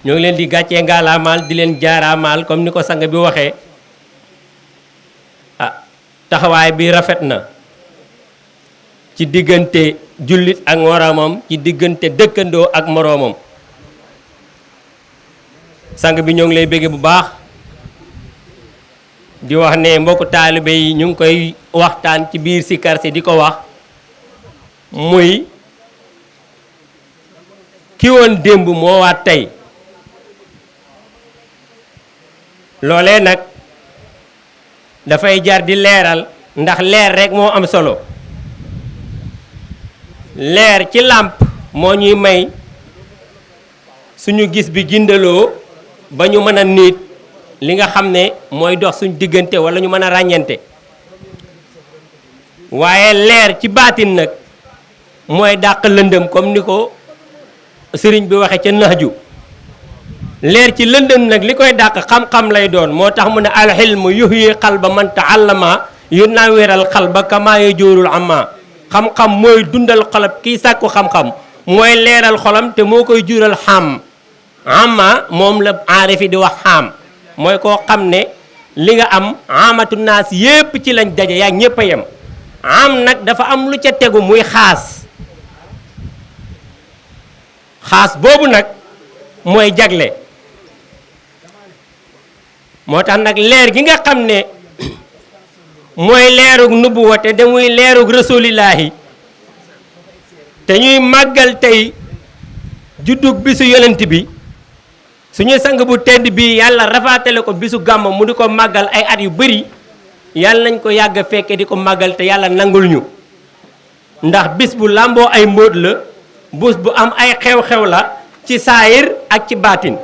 ñoo ngi leen di gàccee ngaalaamaal di leen jaaraamaal comme ni ko sang bi waxee taxawaay bi rafet na ci diggante jullit ak moroomam ci diggante dëkkandoo ak moroomam sang bi ñoo ngi lay bégge bu baax di wax ne mbokku taalibe yi ñu ngi koy waxtaan ci biir sikar si di ko wax muy ki woon démb moo waat tey loolee nag dafay jar di leeral ndax leer rekk moo am solo leer ci làmp moo ñuy may suñu gis bi gindaloo ba ñu mën a niit li nga xam ne mooy dox suñu diggante walla ñu mën a ràññante waaye leer ci baatin nag mooy dàq lëndëm comme ni ko sëriñ bi waxe ca naxju leer ci lëndëm nag li koy dàq xam-xam lay doon moo tax mu ne alxilmu yuhyi xalba man taallama yu nawiral xalba kama yajurul amma xam-xam mooy dundal xolab kiy sàkku xam-xam mooy leeral xolam te moo koy jural xam amma moom la aarifi di wax xam mooy koo xam ne li nga am amatu naas yépp ci lañ daje yaa ñépp a yem am nag dafa am lu ca tegu muy xaas xaas boobu nag mooy jagle moo tax nag leer gi nga xam ne mooy leerug nubuwa te de muy leerug rasulillaahi te ñuy màggal tey juddug bisu yonent bi suñu sang bu tedd bi yàlla rafaatale ko bisu gàmm mu di ko màggal ay at yu bari yàlla nañ ko yàgg a fekke di ko màggal te yàlla nangul ñu ndax bis bu làmboo ay mbóot la bés bu am ay xew-xew la ci saayir ak ci baatin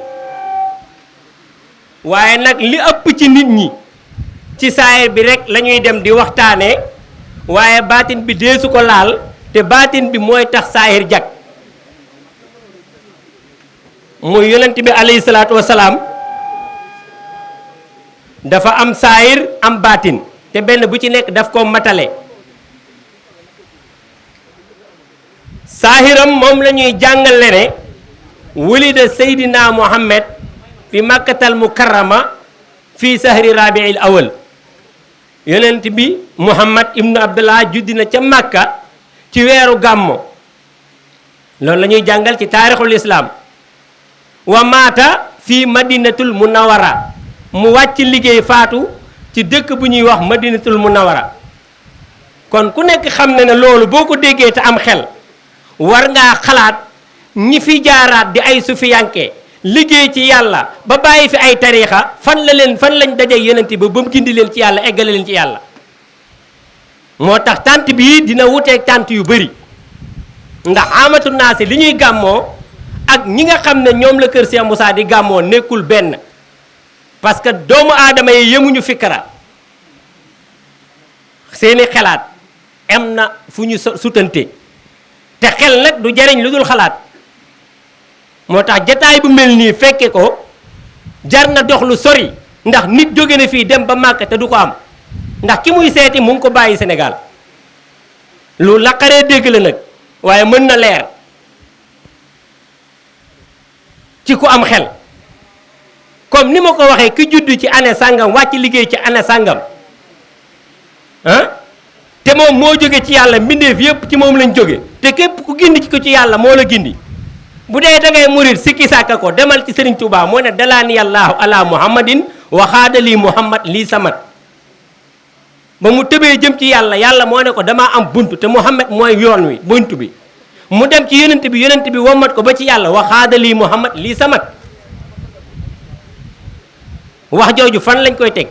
waaye nag li ëpp ci nit ñi ci saayir bi rek la ñuy dem di waxtaane waaye baatin bi deesu ko laal te baatin bi mooy tax saayir jag muy yonent bi alayhi salaatu wasalaam dafa am saayir am baatin te benn bu ci nekk daf ko matale saahiram moom la ñuy jàngale ne wulida seydina muhammad fi makkatal mukarrama fi sahri rabiil awal yonent bi muhammad ibnu abdullah juddi na ca màkka ci weeru gàmmo loolu la ñuy jàngal ci taarixul islaam wa maata fi madinatul munawara mu wàcc liggéey faatu ci dëkk bu ñuy wax madinatul munawara kon ku nekk xam ne ne loolu boo ko déggee te am xel war ngaa xalaat ñi fi jaaraat di ay sufiyanke liggéey ci yàlla ba bàyyi fi ay tariixa fan lañ daje yonent bi ba mu gindi leen ci yàlla eggale leen ci yàlla moo tax tànt bii dina wuteeg tànt yu bari ndax amatu naasi li ñuy gàmmoo ak ñi nga xam ne ñoom la kër Cheikh Moussa di gàmmoo nekkul benn parce que doomu aadama yi yemuñu fikra seeni xalaat am na fu ñu sutante te xel nag du jariñ lu dul xalaat moo tax jataay bu mel nii fekke ko jar na dox lu sori ndax nit jóge na fii dem ba Màkka te du ko am ndax ki muy seeti mu ngi ko bàyyi Sénégal lu laqaree dégg la nag waaye mën na leer ci ku am xel comme ni ma ko waxee ki judd ci année sàngam wàcc liggéey ci année sàngam te moom moo jóge ci yàlla mbindeef yépp ci moom lañ jóge te képp ku gindi ci ko ci yàlla moo la gindi bu dee da ngay murit sikki sàkka ko demal ci Serigne Touba moo ne dalaani yàllaahu ala muhammadin waxaadali muhammad lii samat ba mu tëbee jëm ci yàlla yàlla moo ne ko damaa am bunt te muhammad mooy yoon wi bunt bi mu dem ci yonent bi wommat ko ba ci yàlla waxaadali muhammad lii samat wax jooju fan lañ koy teg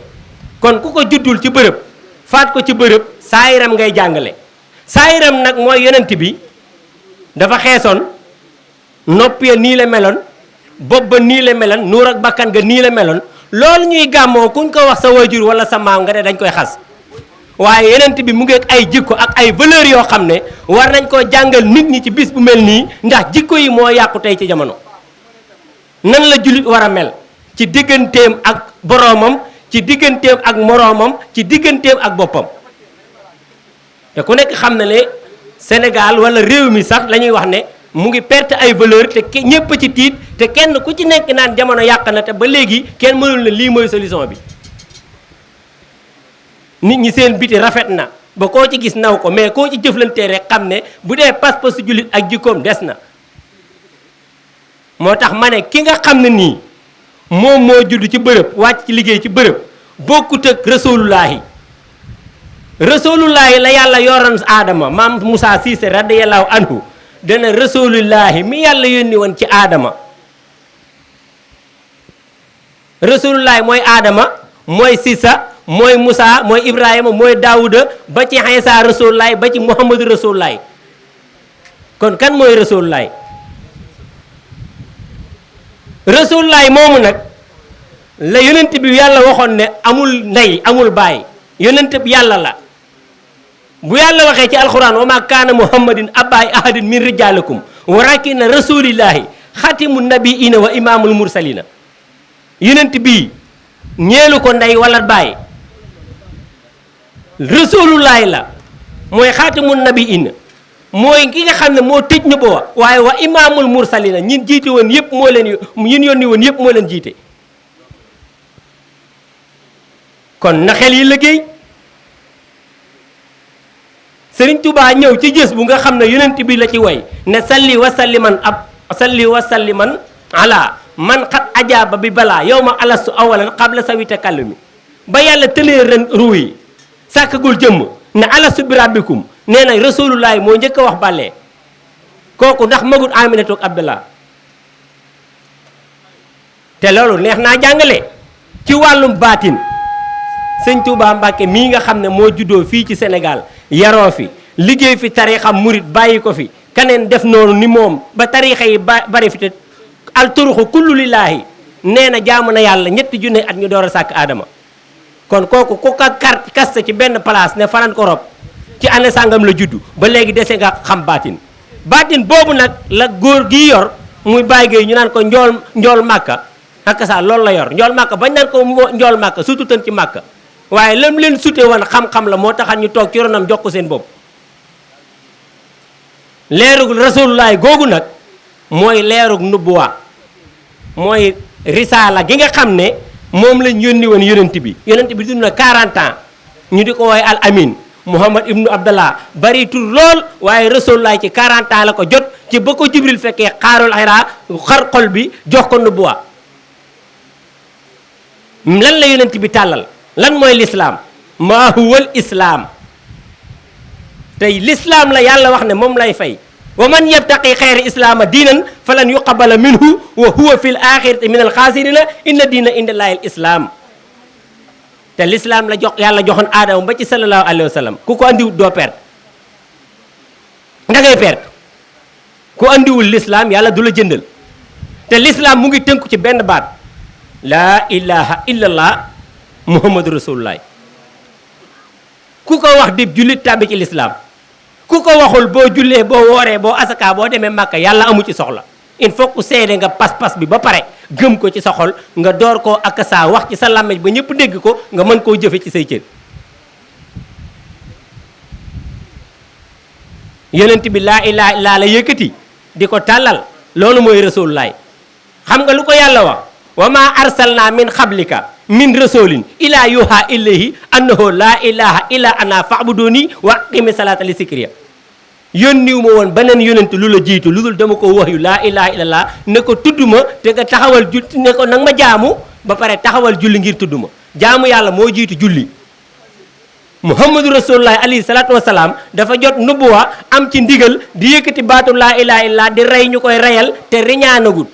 kon ku ko juddul ci bërëb faat ko ci bërëb saayiram ngay jàngale saayiram nag mooy yonent bi dafa xeesoon nopp ya nii la meloon bopp ba nii la meloon nuur ak bakkan ga nii la meloon loolu ñuy gàmmoo kuñ ko wax sa wajur wala sa maam nga ne dañ koy xas waaye yonent bi mu ngi ak ay jikko ak ay valeurs yoo xam ne war nañ koo jàngal nit ñi ci bis bu mel nii ndax jikko yi moo yàqu tey ci jamono nan la jullit war a mel ci digganteem ak boroomam ci digganteem ak moroomam ci digganteem ak boppam te ku nekk xam na ne Sénégal wala réew mi sax la ñuy wax ne mu ngi perte ay valeur te ñëpp ci tiit te kenn ku ci nekk naan jamono yàq na te ba léegi kenn mënul na lii mooy solution bi. nit ñi seen biti rafet na ba koo ci gis naw ko mais koo ci jëflantee rek xam ne bu dee pas-pasu jullit ak jikkoom des na. moo tax ma ne ki nga xam ne nii moom moo judd ci bërëb wàcc ci liggéey ci bërëb bokkut ak rasulullaahi rasulullaahi la yàlla yoroon aadama maam Moussa Cissé radiyallahu anhu dana rasulullaahi mi yàlla yónni woon ci aadama rasulullaahi mooy aadama mooy Sissa mooy Moussa mooy Ibrahima mooy Daawuda ba ci Iisaa rasulullaahi ba ci Muhammadu rasulullaahi kon kan mooy rasulullaahi rasulullaahi moomu nag la yonent bi yàlla waxoon ne amul ndey amul baay yonent bi yàlla la bu yàlla waxee ci alxuraan wa maa kaana muhammadin abaa ahadin min rijaalikum walakinna rasuulillaahi xatimu nabiina wa imaamul mursalina yonent bii ñeelu ko ndey wala baay rasulullaahi la mooy xatimu nabiina mooy ki nga xam ne moo tëj nu boo waaye wa imaamul mursalina ñin jiite woon yëpp moo leen ñin yónni woon yëpp moo leen jiite kon na xel yi liggéey Sëriñ Tuubaa ñëw ci gës bu nga xam ne yonent bi la ci way ne salli wa salliman ala man xat ajaaba bi balaa yow ma alastu awalan xabla sawi takallumi ba yàlla tëlee ren ruu yi sàkkagul jëmm ne alastu bi rabbikum nee na rasulullaahi moo njëkk a wax bàllee kooku ndax magut Aminatu ak Abdallah te loolu neex naa jàngale ci wàllum baatin sëñ Touba Mbàkke mii nga xam ne moo juddoo fii ci Sénégal yaroo fi liggéey fi tariixa murit bàyyi ko fi keneen def noonu ni moom ba tariixa yi bari fi te al turuxu kullu lillaahi nee na jaamu na yàlla ñetti junne at ñu door a sàkk aadama kon kooku ku ka kaste ci benn place ne faran ko rob ci année sàngam la juddu ba léegi dese nga xam baatin boobu nag la góor gi yor muy bàyyi géey ñu naan ko njool màkka ak sa loolu la yor njool màkka bañ naan ko njool màkka surtout tën ci màkka waaye lam leen sute woon xam-xam la moo taxat ñu toog ci ronam jox ko seen bopp leerug rasulullaay googu nag mooy leerug nubuwa mooy risaala gi nga xam ne moom lañ yónni woon yonent bi dund na 40 ans ñu di ko wooye al amin Muhammad ibnu Abdallah bari tur lool waaye rasulullaay ci 40 ans la ko jot ci ba ko Jibril fekkee xaarul xiraa xar xol bi jox ko nubuwa lan la yonent bi tàllal lan mooy lislaam maa huwal islaam tey lislaam la yàlla wax ne moom lay fay wa man yabtaqi xeyra islaama diinan falan yuqabala minhu wa huwa fil axirati min al xaasirina inna diina indallaahi al islaam te lislaam la jox yàlla joxoon aadama ba ci sallallahu alayhi wa sallam ku ko andiwul doo perte da ngay perte ku andiwul lislaam yàlla du la jëndal te lislaam mu ngi tënku ci benn baat laa ilaha illallah muhammadu rasulullah ku ko wax di jullit tàbbi ci lislaam ku ko waxul boo jullee boo wooree boo asaka boo demee màkka yàlla amu ci soxla il faut que seede nga pas-pas bi ba pare gëm ko ci sa xol nga door koo ak saa wax ci sa làmmiñ ba ñëpp dégg ko nga mën koo jëfe ci say cër yonent bi laa ilaaha illallaa la yëkkati di ko tàllal loolu mooy rasulullah xam nga lu ko yàlla wax wa maa arsalna min xablika min rasulin ila yuha ilayhi annahu laa ilaha illa ana fa'buduni wa aqimi salata li sikriya yónniwu ma woon beneen yonent lu la jiitu lu dul dama ko wax yu laa ilaha illallah ne ko tudd ma te nga taxawal ne ko nag ma jaamu ba pare taxawal julli ngir tudd ma jaamu yàlla moo jiitu julli muhammadu rasulullah alayhi salatu wasalaam dafa jot nubuwa am ci ndigal di yëkkati baatu laa ilaha illallah di rey ñu koy reyal te riñaanagul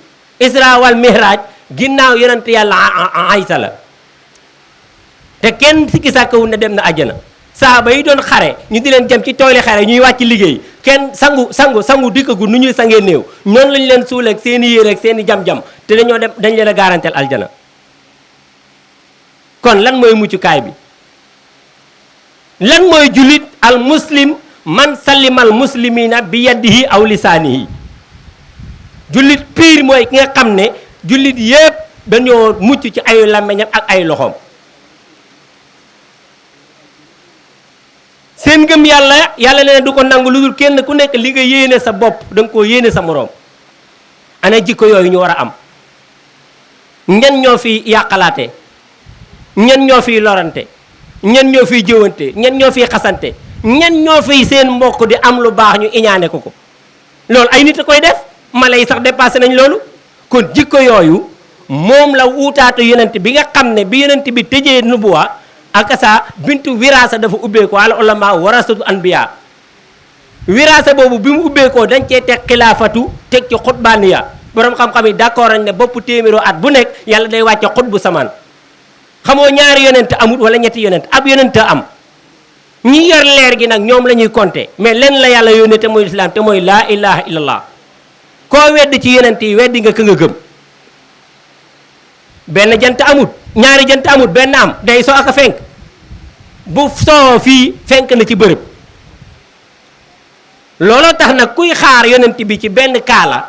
isra wal mihraj ginnaaw yonent yàlla Aysa la te kenn sikki sàkkawul ne dem na àjjana saaba yi doon xare ñu di leen jëm ci tooli xare ñuy wàcc liggéey kenn sangu dikkagul nu ñuy sangee néew noonu lañu leen suuleeg seen i yére ak seen i jam-jam te dañoo dem dañ leen a garanteel aljana kon lan mooy muccukaay bi lan mooy jullit al muslim man sallimal muslimina bi yadihi aw lisaanihi jullit piir mooy ki nga xam ne jullit yépp dañoo mucc ci ayu làmmiñam ak ay loxoom seen ngëm yàlla yàlla nee na du ko nangu lu dul kenn ku nekk li nga yéene sa bopp da nga koo yéene sa moroom. ana jikko yooyu ñu war a am. ñan ñoo fi yàqalaate, ñan ñoo fiy lorante, ñan ñoo fiy jëwante, ñan ñoo fiy xasante, ñan ñoo fiy seen mbokk di am lu baax ñu iñaane ko. loolu ay nit a koy def, mala yi sax dépassé nañ loolu. kon jikko yooyu moom la wuutaatu yonent bi nga xam ne bi yonent bi tëjee nubuwa ak sa bintu wiraasa dafa ubbeekoo al ulama warasatu anbiya. wiraasa boobu bi mu ubbeekoo dañ cee teg xilaafatu teg ci xutbaaniya. borom xam-xam yi d'accord nañ ne bopp téeméeroo at bu nekk yàlla day wàcce xutbu samaan. xamoo ñaari yonent amut wala ñetti yonent ab yonent am. ñi yor leer gi nag ñoom la ñuy compter mais lenn la yàlla yónnee te mooy lislaam te mooy laa ilaha illallah. koo wedd ci yonent yi weddi nga ka nga gëm. benn jant amut ñaari jant amut benn am day soo ak a fenk bu soo fii fenk na ci bërëb. looloo tax nag kuy xaar yonent bi ci benn kaala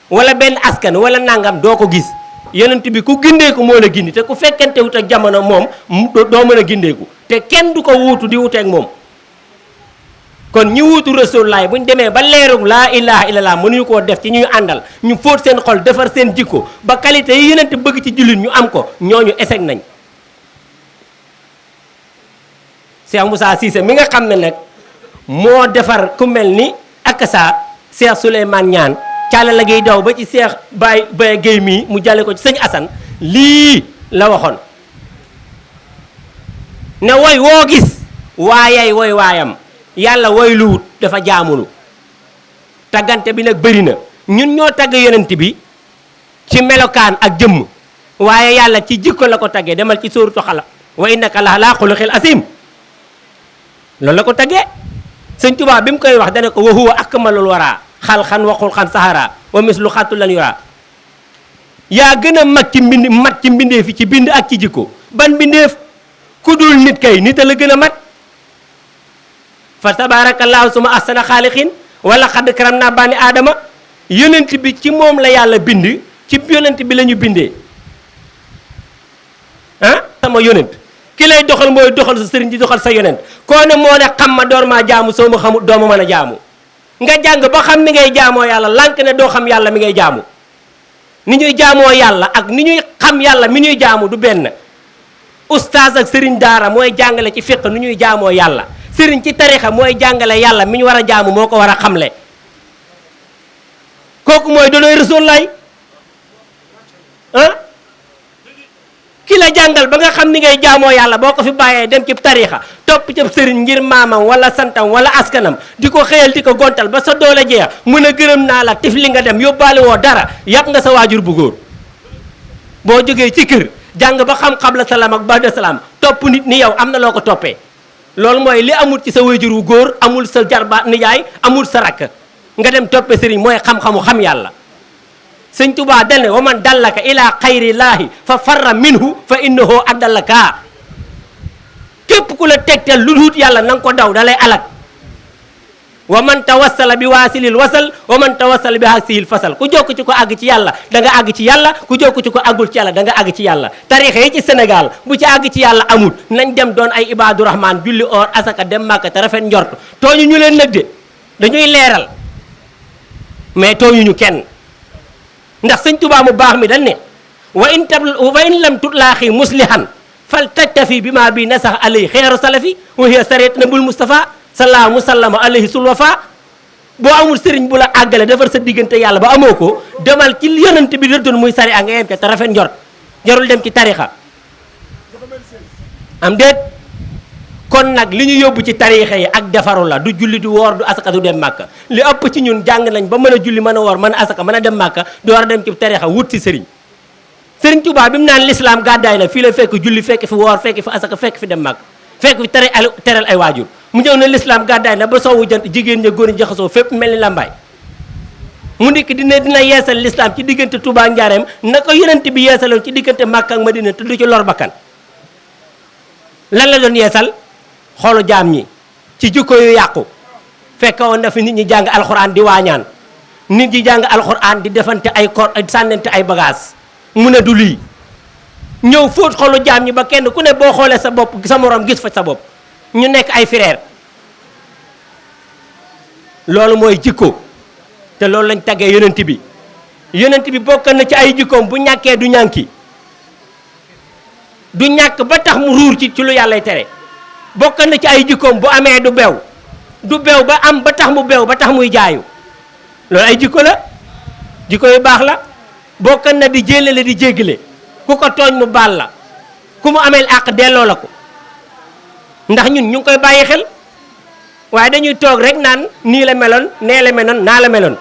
wala benn askan wala nangam doo ko gis. yonent bi ku gindeeku moo la gindi te ku fekkente wut ak jamono moom doo mën a gindeeku te kenn du ko wuutu di wuteek moom. kon ñi wuutu Rasulullah bu ñu demee ba leerug laa ilaha illallah mënuñu koo def ci ñuy àndal ñu fóot seen xol defar seen jikko ba qualité yi yonent bëgg ci jullit ñu am ko ñooñu échec nañ. Cheikh Moussa Cissé mi nga xam ne nag moo defar ku mel ni akasa Cheikh Souleymane Niane caala la ngay daw ba ci Cheikh Baye Guèye mii mu jàlle ko ci sëñ Assane lii la waxoon ne woy woo gis waayay woy waayam yàlla woy luwut dafa jaamulu taggante bi nag bëri na ñun ñoo tagg yonent bi ci melokaan ak jëmm waaye yàlla ci jikko la ko taggee demal ci sóoratu Xalaq wa innaka la ala xuluqil asim loolu la ko taggee. sëñ Tuubaa bi mu koy wax dana ko wa huwa akmalul wara xalxan wa xulxan sahara wa mislu xattu lan yura yaa gën a mag ci mbindeef fi ci bind ak ci jikko ban mbindeef ku dul nit kay nit a la gën a mat fa tabaarakallaahu suma ahsana xaaliqin wala xadd karam naa bani aadama yonent bi ci moom la yàlla bind ci yonent bi la ñu bindee sama yonent ki lay doxal mooy doxal sa sëriñ di doxal sa yonent koo ne moo ne xam ma door maa jaamu soo ma xamul doo ma mën a jaamu nga jàng ba xam ni ngay jaamoo yàlla lànk ne doo xam yàlla mi ngay jaamu ni ñuy jaamoo yàlla ak ni ñuy xam yàlla mi ñuy jaamu du benn ustaas ak sëriñ daara mooy jàngale ci fiq nu ñuy jaamoo yàlla sëriñ ci tarixa mooy jàngale yàlla mi ñu war a jaamu moo ko war a xamle kooku mooy doonooy Rasuul lay ki la jàngal ba nga xam ni ngay jaamoo yàlla boo ko fi bàyyee dem ci tarixa topp ci sëriñ ngir maamam wala santam wala askanam di ko xëyal di ko gontal ba sa doole jeex mun a gërëm naa la tif li nga dem yóbbaale woo dara yàpp nga sa waajur bu góor boo jógee ci kër jàng ba xam xabla salaam ak ba'da salaam topp nit ni yow am na loo ko toppee loolu mooy li amul ci sa waajur wu góor amul sa jarbaat nijaay amul sa rakk nga dem toppee sëriñ mooy xam-xamu xam yàlla sëñ Tuubaa dal ne wa man dallaka ila xayrillaahi fa farra minhu fa innahu addalaka képp ku la tegtal lu dul yàlla na nga ko daw da lay alak wa man tawassala bi waasilil wasal wa man tawassala bi haksihil fasal ku jokk ci ko àgg ci yàlla da nga àgg ci yàlla ku jokk ci ko àggul ci yàlla da nga àgg ci yàlla tarixa yi ci Sénégal bu ci àgg ci yàlla amul nañ dem doon ay ibaadu rahman julli or asaka dem màkka te rafet njort tooñu ñu leen nag de dañuy leeral mais tooñu ñu kenn ndax sëñ Tuubaa mu baax mi dañ ne wa in lam tutlaaxi muslihan fal tajtafi bi ma bi nasax alayhi xeeru salafi wa hiya sareet nabul Mustafa salaa musallama alayhi sulwafa boo amul sëriñ bu la àggale defar sa diggante yàlla ba amoo ko demal ci yonent bi rëddoon muy sari a nga yem ca te rafet njort jarul dem ci tarixa am déet kon nag li ñu yóbbu ci tarixa yi ak defaru la du julli du woor du asaka du dem màkka li ëpp ci ñun jàng nañ ba mën a julli mën a woor mën a asaka mën a dem màkka door a dem ci tarixa wut si sëriñ sëriñ Tuubaa bi mu naan lislaam gàddaay la fii la fekk julli fekk fi woor fekk fi asaka fekk fi dem màkka fekk fi teral ay waajur mu ñëw ne lislaam gàddaay na ba soowu jant jigéen ña góor ñi jaxasoo fépp mel ni làmbaay mu ndikk dina yeesal lislaam ci diggante Tuubaa Njaareem na ko yonent bi yeesaloon ci diggante Màkka ak Madina te du ci lor bakkan lan la doon yeesal xoolu jaam ñi ci jikko yu yàqu fekk woon na fi nit ñi jàng alxuraan di waañaan nit ñi jàng alxuraan di defante ay kor sànnante ay bagage mu ne du lii ñëw fóot xolu jaam ñi ba kenn ku ne boo xoolee sa bopp sa morom gis fa sa bopp ñu nekk ay frère loolu mooy jikko te loolu lañ taggee yonent bi bokk na ci ay jikkoom bu ñàkkee du ñànki du ñàkk ba tax mu ruur ci lu yàllay tere bokk na ci ay jikkoom bu amee du bew ba am ba tax mu bew ba tax muy jaayu loolu ay jikko la jikko yu baax la bokk na di jéllale di jéggale ku ko tooñ mu baal la ku mu ameel àq delloo la ko ndax ñun ñu ngi koy bàyyi xel waaye dañuy toog rek naan nii la meloon nee la meloon naa la meloon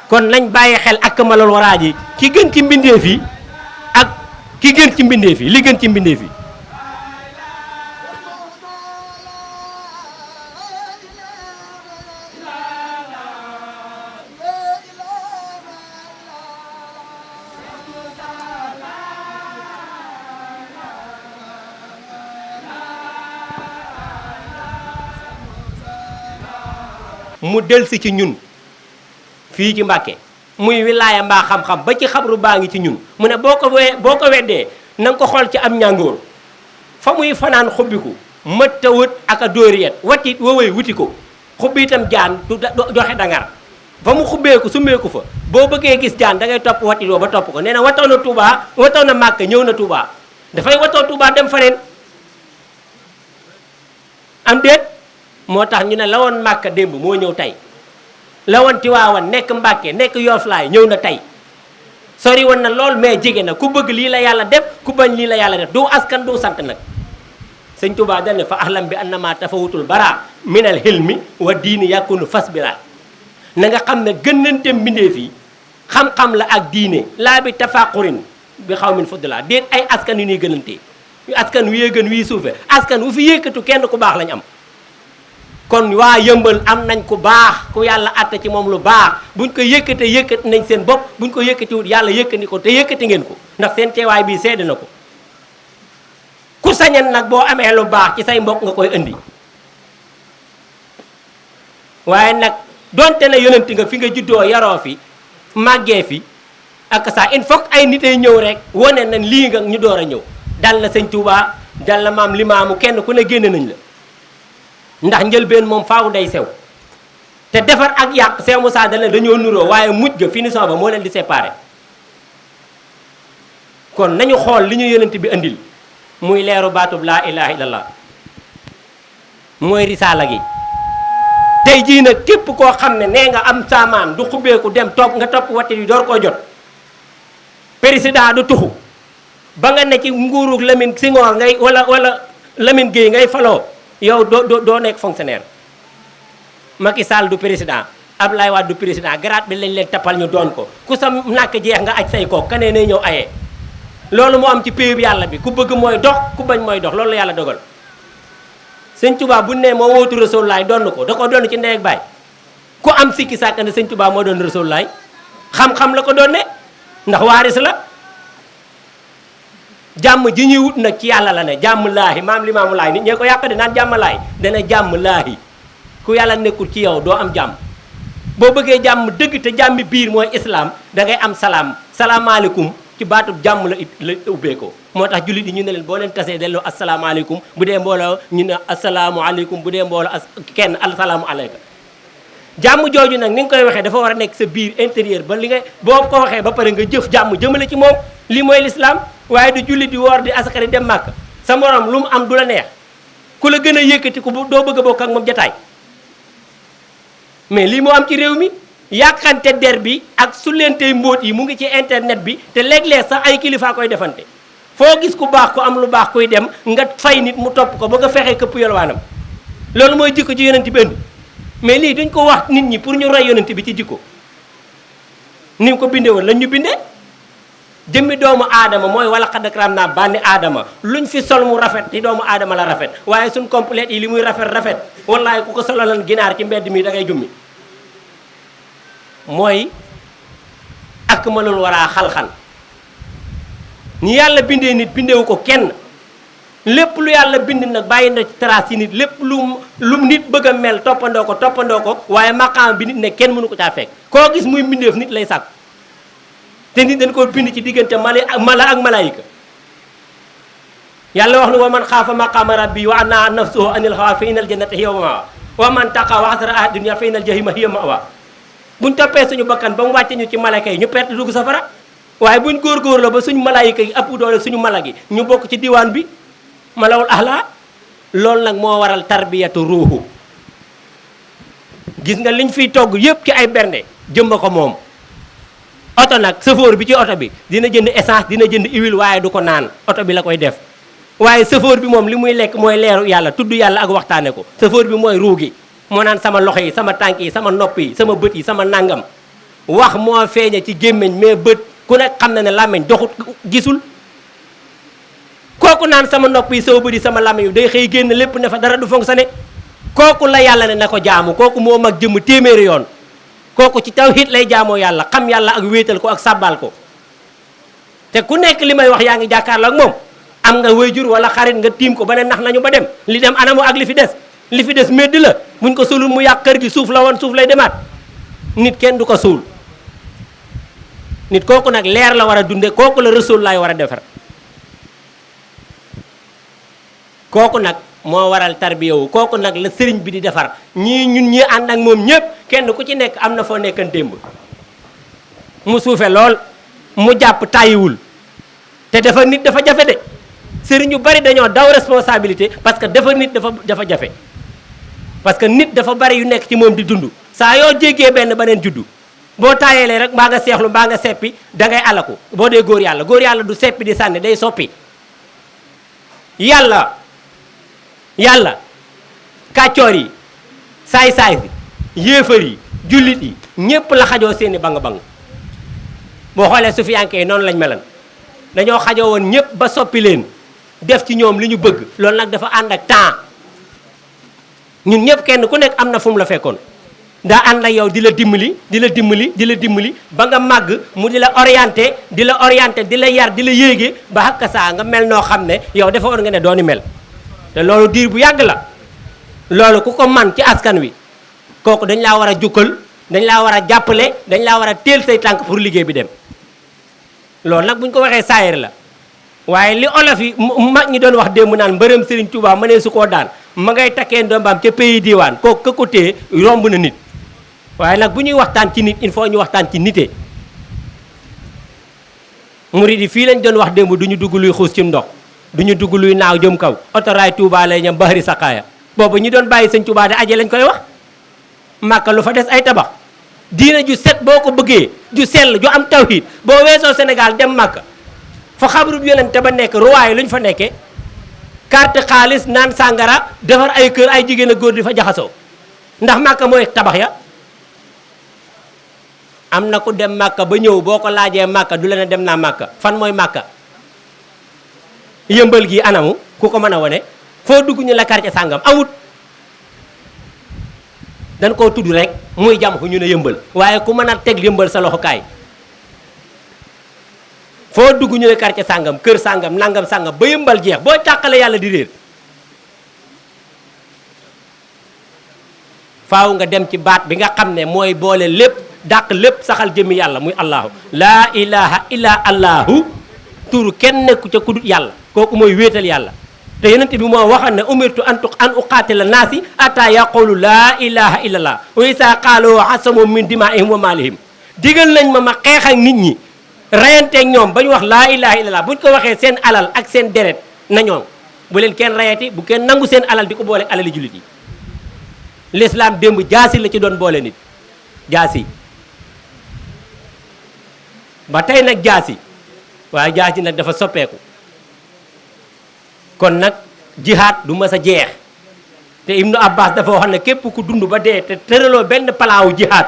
kon nañ bàyyi xel ak malal waraa ji ki gën ci mbindeef yi ak ki gën ci mbindeef yi li gën ci mbindeef yi mu delsi ci ñun fii ci Mbàkke muy wilaaya mbaa xam-xam ba ci xabru baa ngi ci ñun mu ne boo ko weddee na nga ko xool ci am ñàngoor fa muy fanaan xubbiku mëtta wët ak a dóoriyet wati wowey wuti ko xubbi itam jaan du joxe dangar fa mu xubbeeku summeeku fa boo bëggee gis jaan da ngay topp wati doo ba topp ko nee na wataw na Touba wataw na Màkka ñëw na Touba dafay wataw Touba dem faneen am déet moo tax ñu ne la woon Màkka démb moo ñëw tey la woon Tiwaawan nekk Mbàkke nekk Yooflaay ñëw na tey sori woon na lool mais jege na ku bëgg lii la yàlla def ku bañ lii la yàlla def du askan du sant nag sëñ Tuubaa dañ ne fa ahlam bi annama tafawutul bara minal hilmi wa diini yakunu fas bira na nga xam ne gënante mbindeef yi xam-xam la ak diine laa bi tafaqurin bi xaw min fuddala déet ay askan yu ñuy gënante askan wi gën wii suufe askan wu fi yëkkatu kenn ku baax lañ am kon waa Yëmbal am nañ ku baax ku yàlla atta ci moom lu baax buñ ko yëkkate yëkkati nañ seen bopp buñ ko yëkkatiwut yàlla yëkkati ko te yëkkati ngeen ko ndax seen teewaay bii seede na ko ku sañan nag boo amee lu baax ci say mbokk nga koy indi waaye nag donte ne yonent nga fi nga juddoo yaroo fi màggee fi ak ça il faut ay nit ay ñëw rek wane nañ lii nga ñu door a ñëw dal na sëñ Touba dal na maam Limaamu kenn ku ne génne nañ la ndax njëlbeen moom faaw day sew te defar ak yàq Seex Musaa da leen dañoo nuroo waaye mujj ga finition ba moo leen di séparé kon nañu xool li ñu yonent bi andil muy leeru baatub laa ilaha illallah mooy risaala gi tey jii nag képp koo xam ne nee nga am saamaan du xubbeeku dem topp nga topp watti yi door koo jot président du tuxu ba nga ne ci nguurug Lamine Senghor ngay wala Lamine Gueye ngay faloo yow doo nekk fonctionnaire Macky Sall du président Abdoulaye Wade du président grade bi lañ leen tappal ñu doon ko ku sa nàkk jeex nga aj say kook kanee nay ñëw ayee loolu moo am ci pays bi yàlla bi ku bëgg mooy dox ku bañ mooy dox loolu la yàlla dogal sëñ Touba bu ne moo wootu Rasulullaay doon ko da ko doon ci ndey ak baay ku am sikki sàkk ne sëñ Touba moo doon Rasulullaay xam-xam la ko doon ne ndax waaris la jàmm ji ñuy wut nag ci yàlla la ne jàmm laahi maam Limaamu Laay nit ñee ko yàq de naan jàmm laay dana jàmm laahi ku yàlla nekkul ci yow doo am jàmm boo bëggee jàmm dëgg te jàmmi biir mooy islam da ngay am salaam salaamaaleykum ci baatub jàmm la ubbee ko moo tax jullit yi ñu ne leen boo leen tasee delloo asalaamaaleykum bu dee mbooloo ñu ne asalaamualeykum bu dee mbooloo kenn asalaamualeyka jàmm jooju nag ni nga koy waxee dafa war a nekk sa biir intérieur ba li nga boo ko waxee ba pare nga jëf jàmm jëmale ci moom lii mooy l'islam waaye du jullit di woor di asakari dem màkk sa morom lu mu am du la neex ku la gën a yëkkati ko doo bëgg a bokk ak moom jataay mais lii moo am ci réew mi yàqante der bi ak sullentey mbóot yi mu ngi ci internet bi te léeg-léeg sax ay kilifa koy defante foo gis ku baax ku am lu baax kuy dem nga fay nit mu topp ko ba nga fexee këpp yolwaanam loolu mooy jikko ci yonent bi indi mais lii dañ ko wax nit ñi pour ñu roy yonent bi ci jikko ni mu ko bindee woon lañ ñu bindee jëmmi doomu aadama mooy wala xadd karam naa bànni aadama luñ fi sol mu rafet ci doomu aadama la rafet waaye suñ complète yi li muy rafet wallaay ku ko sololan ginaar ci mbedd mi da ngay jummi mooy ak malul waraa xalxan ñi yàlla bindee nit bindewu ko kenn lépp lu yàlla bind nag bàyyi na trace yi nit lépp lu nit bëgg a mel toppandoo ko waaye maqaam bi nit ne kenn mënu ko caa fekk koo gis muy mbindeef nit lay sàkk te nit dañ ko bind ci diggante mala ak malaayika yàlla wax na wa man xaafa maqaama rabbi wa anna nafsuhu anil hawa fa innal jannata hiya al ma'wa wa man taqa wa hasara ahad dunya fa innal jahima hiya ma'wa buñ toppee suñu bakkan ba mu wàcce ñu ci malaka yi ñu perte dugg safara waaye buñ góor-góor la ba suñu malaayika yi ëpp doole suñu mala gi ñu bokk ci diwaan bi malawul ahla loolu nag moo waral tarbiyatu ruuhu gis nga liñ fiy togg yépp ci ay bernde jëmba ko moom oto nag chauffeur bi ci oto bi dina jënd essence dina jënd huile waaye du ko naan oto bi la koy def waaye chauffeur bi moom li muy lekk mooy leeru yàlla tudd yàlla ak waxtaane ko chauffeur bi mooy ruu gi moo naan sama loxo yi sama tànk yi sama nopp yi sama bët yi sama nangam wax moo feeñe ci gémmiñ mais bët ku nekk xam na ne làmmiñ doxut gisul kooku naan sama nopp yi sama bët yi sama làmmiñ yi day xëy génn lépp ne fa dara du fonctionné kooku la yàlla ne na ko jaamu kooku moo mag jëmm téeméeri yoon kooku ci tawhid lay jaamoo yàlla xam yàlla ak wéetal ko ak sàbbal ko te ku nekk li may wax yaa ngi jàkkaarloo ak moom am nga wayjur wala xarit nga tiim ko ba ne nax nañu ba dem li dem anamu ak li fi des médd la buñ ko suulul mu yàq kër gi suuf la woon suuf lay demaat nit kenn du ko suul nit kooku nag leer la war a dunde kooku la Rasul laay war a defar kooku nag moo waral tarbiyawu kooku nag la sëriñ bi di defar ñii ñun ñi ànd ak moom ñépp kenn ku ci nekk am na foo nekkan démb mu suufe lool mu jàpp tàyyiwul te dafa nit dafa jafe de sëriñ yu bari dañoo daw responsabilité parce que dafa nit dafa jafe parce que nit dafa bari yu nekk ci moom di dund saa yoo jéggee benn beneen juddu boo taayeelee rek mbaa nga seexlu mbaa nga seppi da ngay alaku boo dee góor yàlla du seppi di sànni day soppi yàlla kàccoor yi saay-saay si yéefar yi jullit yi ñépp la xajoo seeni bang-bang boo xoolee sufiyanke yi noonu lañ melan dañoo xajoo woon ñépp ba soppi leen def ci ñoom li ñu bëgg loolu nag dafa ànd ak temps ñun ñépp kenn ku nekk am na fu mu la fekkoon daa ànd ak yow di la dimbali ba nga màgg mu di la orienté di la yar di la yéege ba xakka saa nga mel noo xam ne yow dafa war nga ne dooni mel te loolu diir bu yàgg la loolu ku ko man ci askan wi kooku dañ laa war a jukkal dañ laa war a jàppale dañ laa war a teel say tànk pour liggéey bi dem loolu nag bu ñu ko waxee saayir la waaye li olof yi mag ñi doon wax démb naan mbërëm Serigne Touba mënee su koo daan ma ngay takkee ndombaam ca pays diwaan kooku ka ko téye romb na nit waaye nag bu ñuy waxtaan ci nit il faut ñu waxtaan ci nite murid yi fii lañ doon wax démb du ñu dugg luy xuus ci ndox du ñu dugg luy naaw jëm kaw otoraay Touba lay ñam bahari saqaaya boobu ñi doon bàyyi sëñ Touba de aje lañ koy wax màkka lu fa des ay tabax diina ju set boo ko bëggee ju sell ju am tawhid boo weesoo Sénégal dem màkka fa xabrub yonente ba nekk ruwaay lu ñu fa nekkee carte xaalis naan sàngara defar ay kër ay jigéen a góor di fa jaxasoo ndax màkka mooy tabax ya am na ku dem màkka ba ñëw boo ko laajee màkka du la ne dem naa màkka fan mooy màkka yëmbal gi anamu ku ko mën a wane foo dugg ñu la quartier sàngam amut dañ koo tudd rek muy jam xu ñu ne yëmbal waaye ku mën a teg yëmbal sa loxo kaay foo dugg ñu ne quartier sàngam kër sàngam nangam sàngam ba yëmbal jeex boo tàqale yàlla di réer faaw nga dem ci baat bi nga xam ne mooy boole lépp dàq lépp saxal jëmmi yàlla muy allahu laa ilaha illa allahu turu kenn nekku ca kudut yàlla kooku mooy wéetal yàlla te yonent bi moo waxoon ne umirtu an uqaatila naasi ataa yaqulu laa ilaha illallah wa isaa qaalu asamu min dimaihim wa maalihim digal nañ ma xeex ak nit ñi reyanteeg ñoom ba ñu wax laa ilaha illallah bu ñu ko waxee seen alal ak seen deret na ñoom bu leen kenn reyati bu kenn nangu seen alal di ko boole alali jullit yi l'islam démb jaasi la ci doon boole nit jaasi ba tey nag jaasi waaye jaasi nag dafa soppeeku kon nag jihaad du mas a jeex te Ibnu Abbas dafa wax ne képp ku dund ba dee te tëraloo benn palaawu jihaad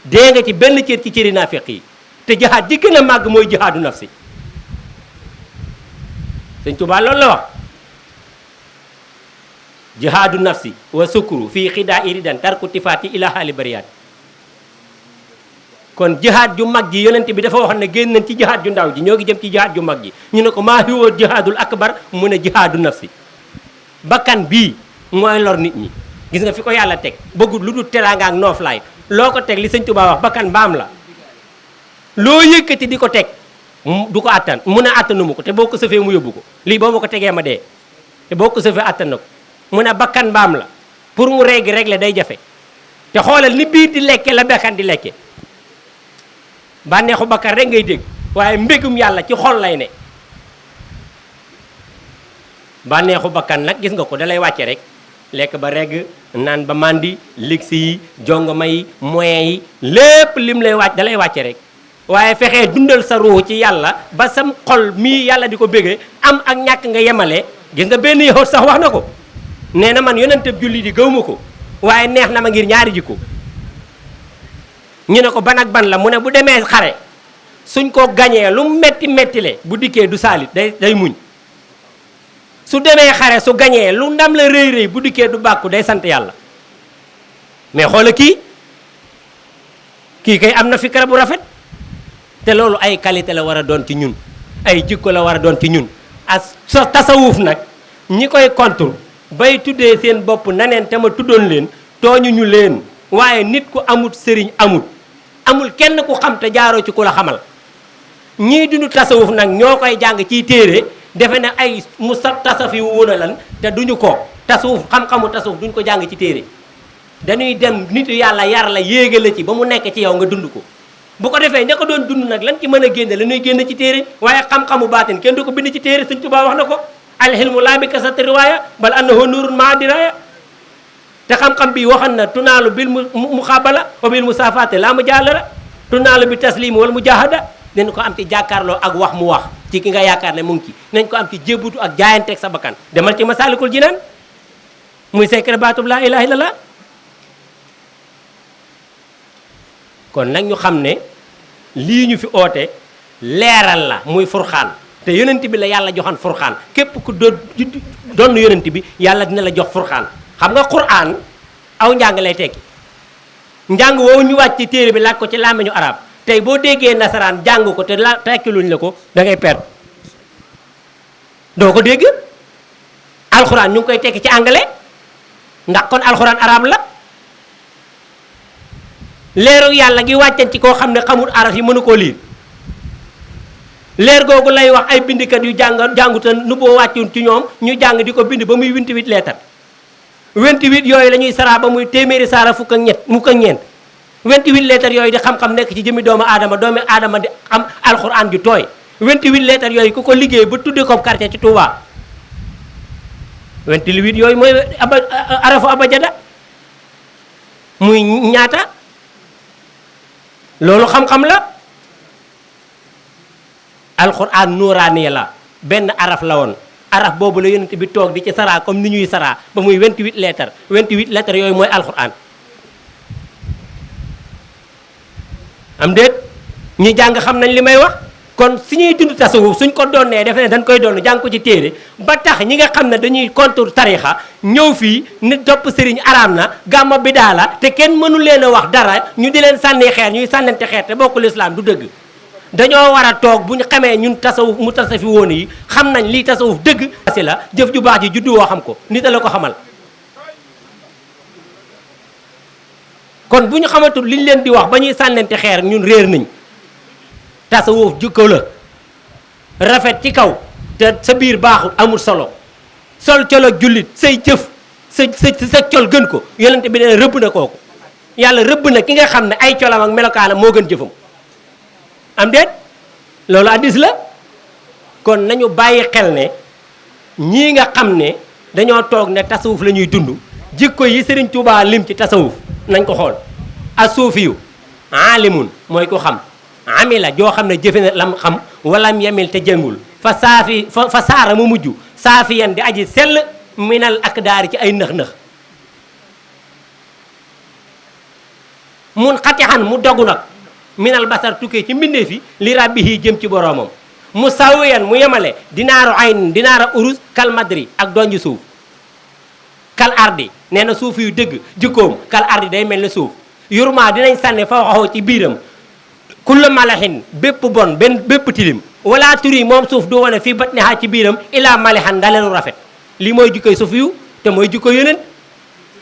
dee nga ci benn cër ci cëri naafiq yi te jihaad ji gën a màgg mooy jihaadu nafsi Sëñ Tuubaa loolu la wax jihaadu nafsi wa sukru fii xidaa iridan tarku tifaati ila haali bariyaat kon jihaad ju mag ji yonent bi dafa wax ne génn nañ ci jihaad ju ndaw ji ñoo ngi jëm ci jihaad ju mag ji ñu ne ko maa huwa jihaadul akbar mu ne jihaadu nafsi bakkan bii mooy lor nit ñi gis nga fi ko yàlla teg bëggut lu dul teraanga ak nooflaay loo ko teg li Sëñ Tuubaa wax bakkan mbaam la loo yëkkati di ko teg du ko attan mu ne attanuma ko te boo ko sëfee mu yóbbu ko lii boo ma ko tegee ma dee te boo ko sëfee attan na ko mu ne bakkan mbaam la pour mu réggi régler day jafe te xoolal ni biir di lekke la bakkan di lekke bànneexu bakkan rek ngay dégg waaye mbégum yàlla ci xol lay ne bànneexu bakkan nag gis nga ko dalay wàcce rek lekk ba regg naan ba màndi ligsi yi jongoma yi moyens yi lépp lim lay wàcc dalay wàcce rek waaye fexee dundal sa ruux ci yàlla ba sam xol mii yàlla di ko béggee am ak ñàkk nga yemale gis nga benn yahut sax wax na ko nee na man yonentab julli di gëw ma ko waaye neex na ma ngir ñaari jikko ñu ne ko ban ak ban la mu ne bu demee xare suñ ko gañee lu metti mettile bu dikkee du saalit day muñ su demee xare su gañee lu ndam la rëy rëy bu dikkee du bàkku day sant yàlla mais xoola kii kay am na fikra bu rafet te loolu ay qualité la war a doon ci ñun ay jikko la war a doon ci ñun as so tasawuf nag ñi koy contre bay tuddee seen bopp naneen te ma tuddoon leen tooñuñu leen waaye nit ku amut sëriñ amul kenn ku xam te jaaroo ci ku la xamal ñii dundu tasawuf nag ñoo koy jàng ciy téere defe ne ay tasafi wuna lan te duñu ko tasawuf xam-xamu tasawuf duñu ko jàng ci téere dañuy dem nit yàlla yar la yéege la ci ba mu nekk ci yow nga dund ko bu ko defee ña ko doon dund nag lan ci mën a génne la ñuy génn ci téere waaye xam-xamu baatin kenn du ko bind ci téere Sëñ Tuubaa wax na ko alxilmu laa bi kasati riwaaya bal annahu nuurun maa diraaya te xam-xam bi waxan na tunaalu bil muxaabala wa bil musaafaate laa mu jaalala tunaalu bi taslimi wala mujaahada nañ ko am ci jàkkaarloo ak wax mu wax ci ki nga yaakaar ne mu ngi ci nañ ko am ci jébbutu ak jaayanteeg sa bakkan demal ci masaalikul jinaan muy secret baatub laa ilaaha illallah kon nag ñu xam ne lii ñu fi oote leeral la muy furxaan te yonent bi la yàlla joxoon furxaan képp ku doon yonent bi yàlla dina la jox furxaan xam nga quraan aw njàng lay tekki njàng woowu ñu wàcc ci téere bi laaj ko ci làmmiñu arab tey boo déggee nasaraan jàng ko te la tekkiluñ la ko da ngay perdre doo ko dégg alxuraan ñu ngi koy tekki ci anglais ndax kon alxuraan arab la leeru yàlla gi wàccan ci koo xam ne xamul araf yi mënu koo liir leer googu lay wax ay bindikat yu jànguta nu boo wàccun ci ñoom ñu jàng di ko bind ba muy 28 leetar 28 yooyu la ñuy saraa ba muy téeméeri saara fukk ak ñeent 28 leetar yooyu di xam-xam nekk ci jëmi doomu aadama di am alxuraan ju tooy 28 leetar yooyu ku ko liggéey ba tudde ko quartier ci Touba 28 yooyu mooy arafu abajada muy ñaata loolu xam-xam la alxuraan nuuraaniya la benn araf la woon araf boobu la yonent bi toog di ci saraa comme ni ñuy saraa ba muy 28 leetar 28 leetar yooyu mooy alxuraan am déet ñi jàng xam nañ li may wax kon suñuy dund tasawuf suñ ko doonee defe ne dañ koy doon jàng ko ci téere ba tax ñi nga xam ne dañuy contre tarixa ñëw fii ni topp sëriñ araam na gàmma bi daa la te kenn mënu leen a wax dara ñu di leen sànni xeer ñuy sànnante xeer te bokkul islam du dëgg dañoo war a toog bu ñu xamee ñun tasawuf mu tasafi woon yi xam nañ lii tasawuf dëgg si la jëf ju baax ji juddu woo xam ko nit a la ko xamal kon bu ñu xamatul liñ leen di wax ba ñuy sànnante xeer ñun réer nañ tasawuf jikko la rafet ci kaw te sa biir baaxul amul solo sol col ak jullit say jëf sa col gën ko yonent bi ne rëbb na kooku yàlla rëbb na ki nga xam ne ay colam ak melokaanam moo gën jëfam am déet loolu hadiis la kon nañu bàyyi xel ne ñii nga xam ne dañoo toog ne tasawuf la ñuy dund jikko yi Sëriñ Tuubaa lim ci tasawuf nañ ko xool asuufiyu aalimun mooy ko xam amila joo xam ne jëfe na lam xam walam yemil te jëngul fa saara mu mujj saafiyan di aji sell minal akdaari ci ay nëx-nëx mun xatixan mu dogu nag minal basar tukkee ci mbindee fi li rabbihi jëm ci boroomam mu sawiyan mu yemale dinaaru ayn dinaara urus kal madri ak donji suuf kal ardi nee na suuf yu dëgg jikkoom kal ardi day mel ne suuf yurma dinañ sànni fa waxoo ci biiram kulla malaxin bépp bon bépp tilim wala turi moom suuf du wane fii bat ne xaa ci biiram ilaa malixan nga leenu rafet lii mooy jikkoy suuf yu te mooy jikko yeneen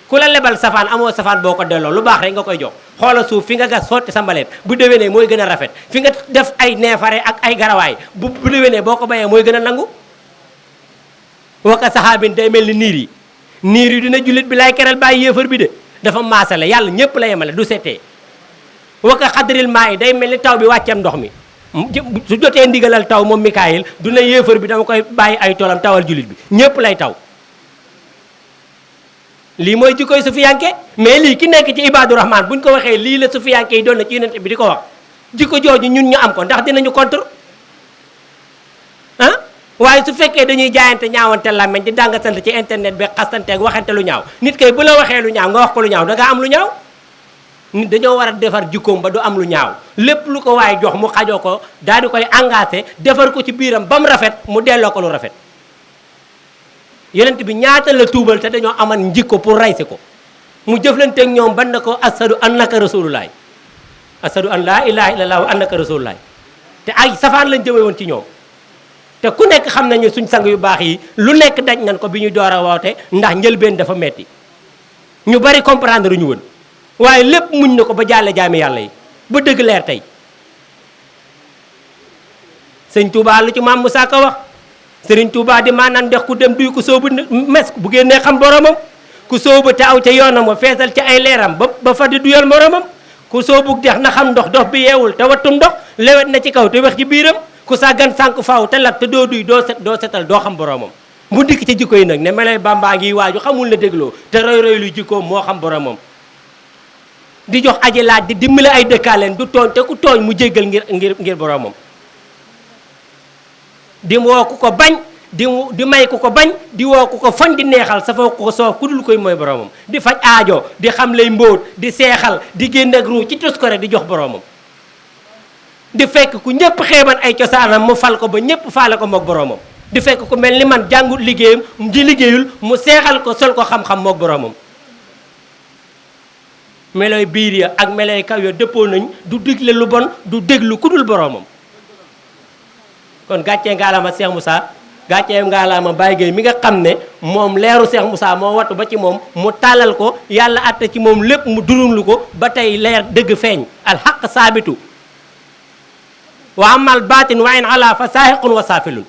ku la lebal safaan amoo safaan boo ko delloo lu baax rek nga koy jox xoola suuf fi nga gas sotti sa mbalet bu déwénee mooy gën a rafet fi nga def ay neefare ak ay garawaay bu déwénee boo ko bayee mooy gën a nangu waka saxaabin day mel ni niir yi niir yi dina jullit bi lay keral bàyyi yéefar bi de dafa maasale yàlla ñëpp la yemale du seetee waka xadril maa yi day mel ni taw bi wàcceem ndox mi su jotee ndigalal taw moom Mikaayil du na yéefar bi dama koy bàyyi ay toolam tawal jullit bi ñëpp lay taw lii mooy jikkoy sufiyanke mais lii ki nekk ci Ibaadu Rahman buñ ko waxee lii la sufiyanke yi doon na ci yonent bi di ko wax jikko jooju ñun ñu am ko ndax dinañu contre ah waaye su fekkee dañuy jaayante ñaawante làmmeñ di dàngasante ci internet bi xastante ak waxante lu ñaaw nit kay bu la waxee lu ñaaw nga wax ko lu ñaaw da nga am lu ñaaw nit dañoo war a defar jikkoom ba du am lu ñaaw lépp lu ko waaye jox mu xajoo ko daal di koy engagé defar ko ci biiram ba mu rafet mu delloo ko lu rafet yonent bi ñaata la tuubal te dañoo aman njikko pour raysi ko mu jëflanteeg ñoom ban na ko asadu annaka rasulullaay asadu an laa ilaha illallah wa annaka rasulullaay te ay safaan lañ jëme woon ci ñoom te ku nekk xam nañu suñ sang yu baax yi lu nekk daj nañ ko bi ñu door a woote ndax njëlbeen dafa metti ñu bari comprendre ñu woon waaye lépp muñ na ko ba jàlle jaami yàlla yi ba dëgg leer tey sëñ Touba lu ci maam Moussa Ka wax sëriñ Touba di maanaam ndex ku dem duy ku soobu mes bu génnee xam boromam ku soobu te aw ca yoonam wa feesal ci ay leeram ba fa di duyal moromam ku soobu dex na xam ndox dox bi yeewul te wattum ndox lewet na ci kaw te wex ci biiram ku sàggan sànk faaw te lab te doo duy doo setal doo xam boromam mu dikk ci jikko yi nag ne melay Bàmbaa ngi waaju xamul na dégloo te roy roy lu jikkoom moo xam boromam di jox aji laaj di dimbali ay dëkkaaleen du tooñ te ku tooñ mu jéggal ngir boromam di woo ku ko bañ di may ku ko bañ di woo ku ko fañ di neexal sa fa ko soof ku dul koy mooy boromam di faj aajo di xam lay mbóot di seexal di génn ak ruu ci tos ko rek di jox boromam di fekk ku ñëpp xeeban ay cosaanam mu fal ko ba ñëpp faale ko mook boromam di fekk ku mel ni man jàngut liggéeyam di liggéeyul mu seexal ko sol ko xam-xam mook boromam meloy biir ya ak meloy kaw ya dëppoo nañ du digle lu bon du déglu ku dul boromam kon gàccee ngaalaama Cheikh Moussa gàccee ngaalaama Baye Gueye mi nga xam ne moom leeru Cheikh Moussa moo wattu ba ci moom mu tàllal ko yàlla atte ci moom lépp mu durumlu ko ba tey leer dëgg feeñ alxaq saabitu wa amal baatin wa in ala fa saahiqun wa saafilun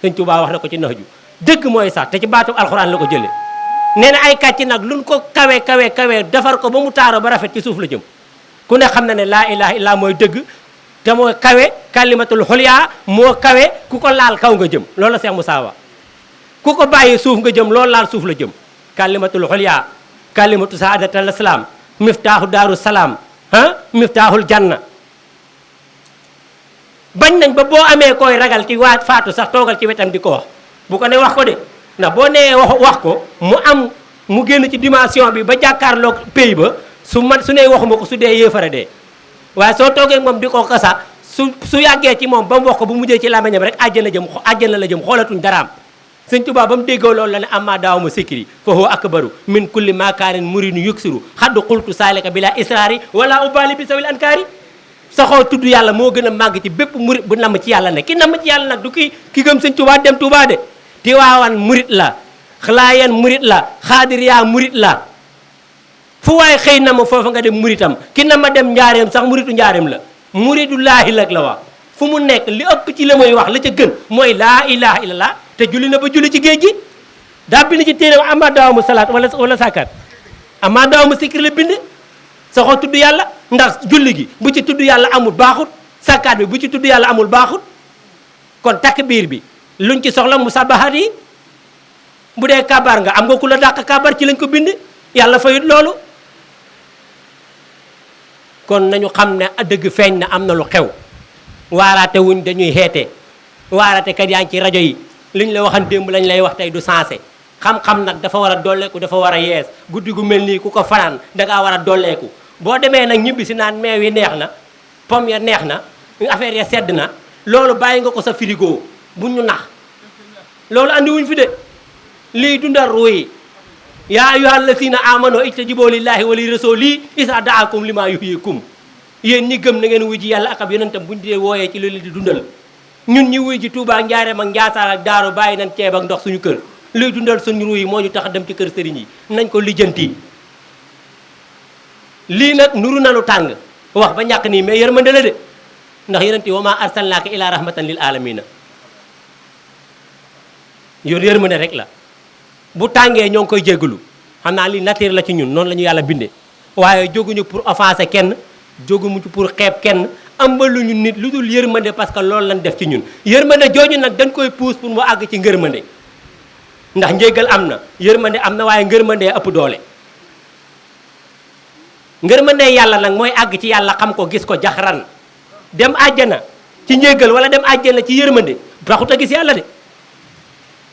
sëñ Tuubaa wax na ko ci nax ju dëgg mooy sax te ci baatu alxuraan la ko jëlee nee na ay kàcc nag luñ ko kawe defar ko ba mu taaro ba rafet ci suuf la jëm ku ne xam na ne laa ilaha illa mooy dëgg te moo kawe kalimatul xulyaa moo kawe ku ko laal kaw nga jëm loolu la Cheikh Moussa wax ku ko bàyyi suuf nga jëm loolu laal suuf la jëm kalimatul xulyaa kalimatu saadatal islam miftaahu daaru salaam miftaaxul janna bañ nañ ba boo amee koy ragal ci waa faatu sax toogal ci wetam di ko wax bu ko ne wax ko de ndax boo nee wax ko mu génn ci dimension bi ba jàkkaarloog pays ba su nee waxuma ko su dee yéefara dee waaye soo toogee moom di ko kasa su yàggee ci moom ba mu wax ko bu mujjee ci làmmiñam rek àjjana la jëm xoolatuñ daraam sëñ Tuubaa ba mu déggoo loolu la ne amma daaw ma sikri fa huwa akbaru min kulli makaarin murinu yuksiru xaddu xultu saalika bila israari wala ubali bi sawil ankaari saxoo tudd yàlla moo gën a màgg ci bépp murit bu namm ci yàlla ne ki namm ci yàlla nag du ki gëm sëñ Tuubaa dem Tuubaa de Tiwaawan murit la Xlaayan murit la Xaadiriyaa murit la fu waaye xëy na ma foofa nga dem muritam ki na ma dem njaareem sax muritu njaareem la muridu laahi lag la wax fu mu nekk li ëpp ci la muy wax la ca gën mooy laa ilaha illallah te julli na ba julli ci géej gi daa bind ci téere ama daawamu salaat wala sàkkat ama daawamu sikir la bind saxoo tudd yàlla ndax julli gi bu ci tudd yàlla amul baaxut sàkkaat bi bu ci tudd yàlla amul baaxut kon takk biir bi luñ ci soxla musabahat yi bu dee kabar nga am nga ku la dàq kabar ci lañ ko bind yàlla fayut loolu kon nañu xam ne dëgg feeñ na am na lu xew waaraate wuñ dañuy xeete waaraate kat yaa ngi ci rajo yi liñ la waxan démb lañ lay wax tey du sensé xam-xam nag dafa war a dolleeku dafa war a yees guddi gu mel nii ku ko fanaan dangaa war a dolleeku boo demee nag ñibbi si naan meew yi neex na pomme ya neex na affaire ya sedd na loolu bàyyi nga ko sa frigo bu ñu nax loolu andi wuñ fi de lii dundal ruu yi yaa ayyuhal lazina amanu istajibu lillahi wa li rasuli isa daakum lima yuhyikum yéen ñi gëm na ngeen wuy ji yàlla ak ab yonentam buñu dee wooyee ci loolu di dundal ñun ñi wuy ji Touba Njaareem ak Njaasaan ak Daaru bàyyi nañ ceeb ak ndox suñu kër luy dundal suñu ruu yi moo ñu tax dem ci kër sëriñ yi nañ ko lijjanti lii nag nuru nanu tàng wax ba ñàkk nii mais yërmande la de ndax yonent wa ma arsalnaaka ila rahmatan lil alamina yor yërmande rek la bu tàngee ñoo ngi koy jéggalu xam naa li nature la ci ñun noonu la ñu yàlla bindee waaye jóguñu pour offenser kenn jóguñu pour xeeb kenn ambaluñu nit lu dul yërmande parce que loolu lañ def ci ñun yërmande jooju nag dañ koy pousse pour mu àgg ci ngërmande ndax njéggal am na yërmande am na waaye ngërmande ëpp doole ngërmande yàlla nag mooy àgg ci yàlla xam ko gis ko jaxran dem àjjana ci njéggal wala dem àjjana ci yërmande taxut a gis yàlla de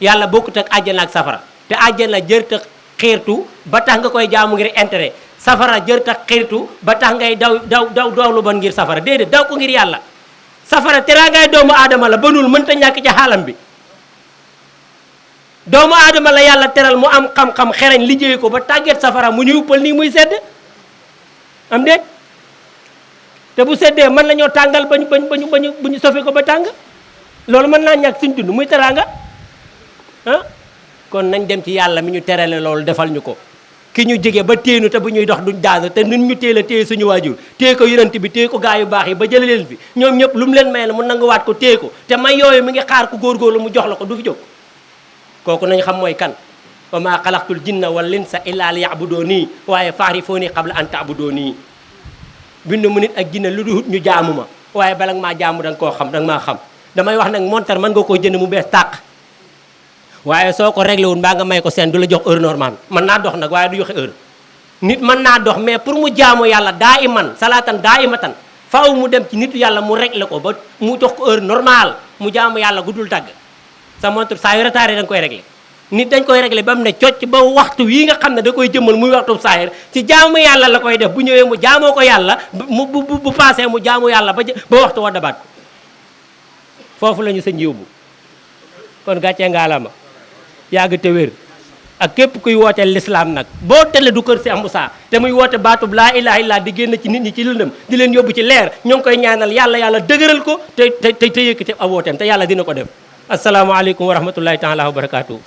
yàlla bokkut ak àjjana ak safara te àjjana jërta xiirtu ba tax nga koy jaamu ngir intérêt safara jërta xiirtu ba tax ngay daw lu bon ngir safara déedéet daw ko ngir yàlla safara teraangaay doomu aadama la banul mënta ñàkk ci xaalam bi doomu aadama la yàlla teral mu am xam-xam xereñ liggéey ko ba tàgget safara mu ñu uppal nii muy sedd am déet te bu seddee mën nañoo tàngal ba ñu sofe ko ba tàng loolu mën naa ñàkk suñ dund muy teraanga ah kon nañ dem ci yàlla mi ñu terale loolu defal ñu ko ki ñu jege ba téenu te bu ñuy dox duñ daanu te nun ñu téel a téye suñu waajur téye ko yonent bi téye ko gaa yu baax yi ba jële leen fi ñoom ñëpp lu mu leen may la mu nanguwaat ko téye ko te may yooyu mi ngi xaar ku góorgóorlu mu jox la ko du fi jóg kooku nañ xam mooy kan wa maa xalaqtul jinna wal insa illa liya'buduni waaye fa'rifuni qabla an ta'buduni bindu mu nit ak jinne lu dul ñu jaamu ma waaye bala nga maa jaamu da nga koo xam da nga maa xam damay wax nag montar mën nga koo jënd mu bees tàq waaye soo ko réglé wul mbaa nga may ko seen du la jox heure normale mën naa dox nag waaye du joxe heure nit mën naa dox mais pour mu jaamu yàlla daa iman salaatan daa imatan faaw mu dem ci nitu yàlla mu réglé ko ba mu jox ko heure normale mu jaamu yàlla guddul tàgg sa montre saa yu retardé da nga koy réglé nit dañ koy réglé ba mu ne cocc ba waxtu wii nga xam ne da koy jëmmal muy waxtu saayir ci jaamu yàlla la koy def bu ñëwee mu jaamoo ko yàlla bu passé mu jaamu yàlla ba waxtu wa dabaat ko foofu la ñu sëñ yóbbu kon gàccee ngaalama yàgg te wér ak képp kuy wooteel l'islam nag boo tele du kër Cheikh Moussa te muy woote baatub laa ilaha illa di génn ci nit ñi ci lëndëm di leen yóbbu ci leer ñoo ngi koy ñaanal yàlla dëgëral ko te yëkkati ab wooteem te yàlla dina ko def asalaamaaleykum wa rahmatullahi taala wa barakaatu.